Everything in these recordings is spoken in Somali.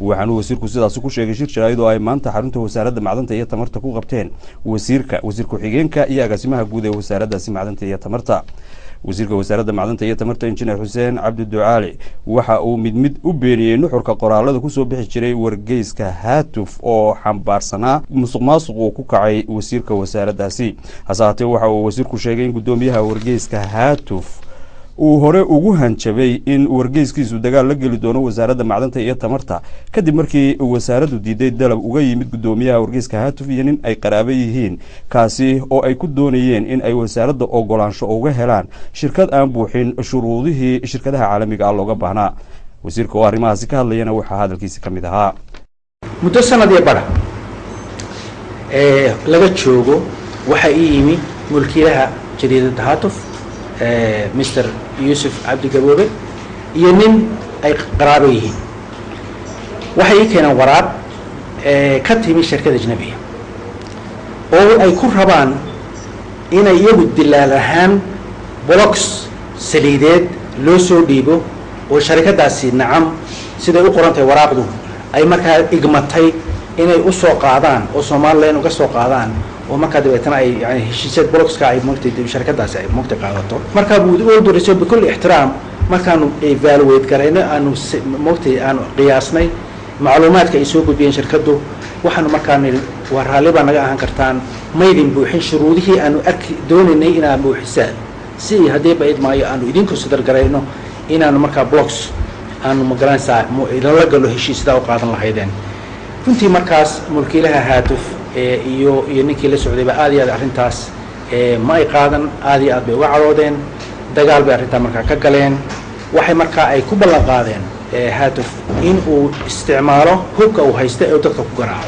Waxaanuu wasiirku sidaasi ku sheegay shir jaraa'id oo ay maanta xarunta wasaaradda macdanta iyo tamarta ku qabteen wasiirka, wasiir ku-xigeenka iyo agaasimaha guud ee wasaaraddaasi macdanta iyo tamarta. Wasiirka wasaaradda macdanta iyo tamarta, Injineer Xuseen Cabdi Ducaale, waxa uu mid mid u beeniyey nuxurka qoraalada kusoo bixi jiray wargeyska Haatuf oo xambaarsanaa musuq maasuq uu ku kacay wasiirka wasaaraddaasi. Hase haatee waxa uu wasiirku sheegay in guddoomiyaha wargeyska Haatuf uu hore ugu hanjabay in wargeyskiisu dagaal la geli doono wasaaradda macdanta iyo tamarta, kadib markii wasaaraddu diiday dalab uga yimid guddoomiyaha wargeyska Haatuf iyo nin ay qaraabo yihiin, kaasi oo ay ku doonayeen in ay wasaaradda ogolaansho uga helaan shirkad aan buuxin shuruudihii shirkadaha caalamiga ah looga baahnaa. Wasiirka oo arrimahaasi ka hadlayana waxaa hadalkiisi ka mid ahaa: Muddo sanad iyo bara laga joogo waxaa ii yimi mulkiilaha jariidadda Haatuf, Mr Yuusuf Cabdi Gaboobe, iyo nin ay qaraabo yihiin. Waxay ii keeneen waraaq ka timi shirkad ajnabiya oo ay ku rabaan inay iyagu dilaal ahaan blocks saliideed loo soo dhiibo, oo sharikadaasi, nacam, siday u qoran tahay waraaqdu, ay markaa igmatay inay usoo qaadaan oo Somalilan uga soo qaadaan, oo markaa dabeetana ay yani heshiisyad blockska ay moogtay sharikadaasi ay moogtay qaadato. Markaa all due respect, bikulli ixtiraam, markaanu evaluate garayno, aanu moogtay aanu qiyaasnay macluumaadka ay soo gudbiyeen shirkaddu, waxaanu markaa nidhi: "Waa raalli baa naga ahaan kartaan, maydin buuxin shuruudihii aanu arki doonaynay inaad buuxisaan, si haddii ba idmaayo aanu idin consider garayno inaanu markaa blocks aanu magaranaysaa idinla galo heshiis sidaa u qaadan lahaydeen." Runtii markaas mulkiilaha Haatuf iyo ninkii la socdayba aad iyo aad arrintaas ma ay qaadan, aad iyo aad bay uga caroodeen, dagaal bay arrintaa markaa ka galeen. Waxay markaa ay ku ballan qaadeen Haatuf in uu isticmaalo hubka uu haysta ee dadka ku garaaco.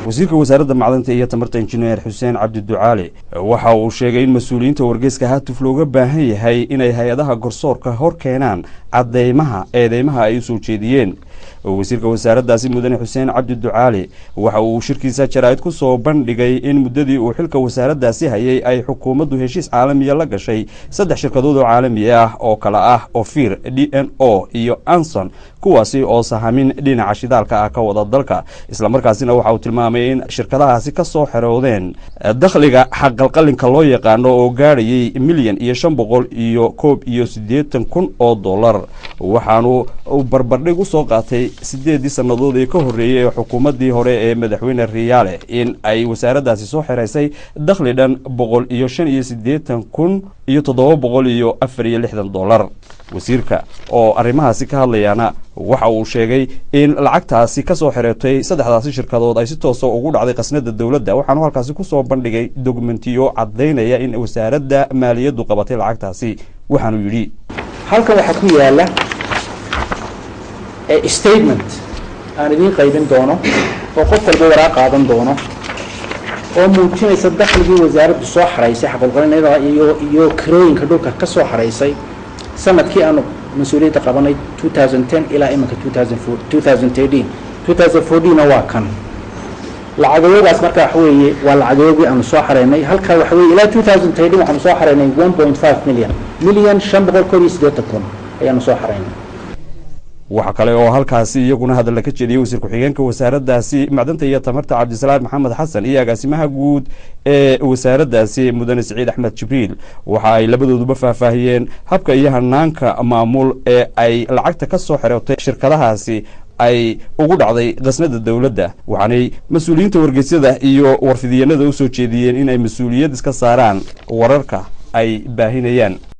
Wasiirka wasaaradda macdanta iyo tamarta, Injineer Xuseen Cabdi Ducaale, waxa uu sheegay in mas-uuliyiinta wargeyska Haatuf looga baahan yahay inay hay-adaha garsoorka hor keenaan cadeymaha eedeymaha ay usoo jeediyeen. Wasiirka wasaaraddaasi, mudane Xuseen Cabdi Ducaale, waxa uu shirkiisa jaraa'id ku soo bandhigay in muddadii uu xilka wasaaraddaasi hayay ay xukuumaddu heshiis caalamiya la gashay saddex shirkadood oo caalami ah oo kale ah Ofir, DNO iyo Anson, kuwaasi oo sahamin dhinaca shidaalka ah ka wada dalka. Islamarkaasina waxa uu tilmaamay in shirkadahaasi ka soo xeroodeen dakhliga xaqalqalinka loo yaqaano oo gaadhayay 1,581,000 dollar. Waxaanu barbardhig usoo qaatay 8dii sannadood ee ka horreeyey ee xukuumaddii hore ee madaxweyne Riyaale in ay wasaaraddaasi soo xiraysay dakhli dhan 185,764 dollar. Wasiirka oo arrimahaasi ka hadlayaana waxa uu sheegay in lacagtaasi kasoo xereetay saddexdaasi shirkadood ay si toosa ugu dhacday khasnada dowladda. Waxaanu halkaasi kusoo bandhigay dokumentiyo caddaynaya in wasaaradda maaliyaddu qabatay lacagtaasi. Waxaanu yidhi: Halkan waxaa ku yaala statement aan idiin qaybin doono oo qof walba waraaq qaadan doono, oo muujinaysa dakhligii wasaaraddu soo xaraysay xaqulqalinada iyo kirooyinka dhulka ka soo xaraysay sanadkii aanu mas-uuliyadda qabanay 2010 ilaa iminka 2013. 2014na waa kan lacagayagaas. Marka waxa weeye waa lacagayagii aanu soo xareynay halkaa. Waxa weye ilaa 2013 waxaanu soo xareynay 1.5 million, 1,581,000 ayaanu soo xareynay. Waxa kale oo halkaasi iyaguna hadalla ka jeediyey wasiir ku-xigeenka wasaaraddaasi macdanta iyo tamarta, Cabdisalaam Maxamed Xasan, iyo agaasimaha guud ee wasaaraddaasi, mudane Siciid Axmed Jibriil. Waxa ay labadooduba faahfaahiyeen habka iyo hanaanka maamul ee ay lacagta ka soo xerootay shirkadahaasi ay ugu dhacday khasnada dowladda. Waxaanay mas-uuliyiinta wargeysyada iyo warfidiyeenada usoo jeediyeen in ay mas-uuliyad iska saaraan wararka ay baahinayaan.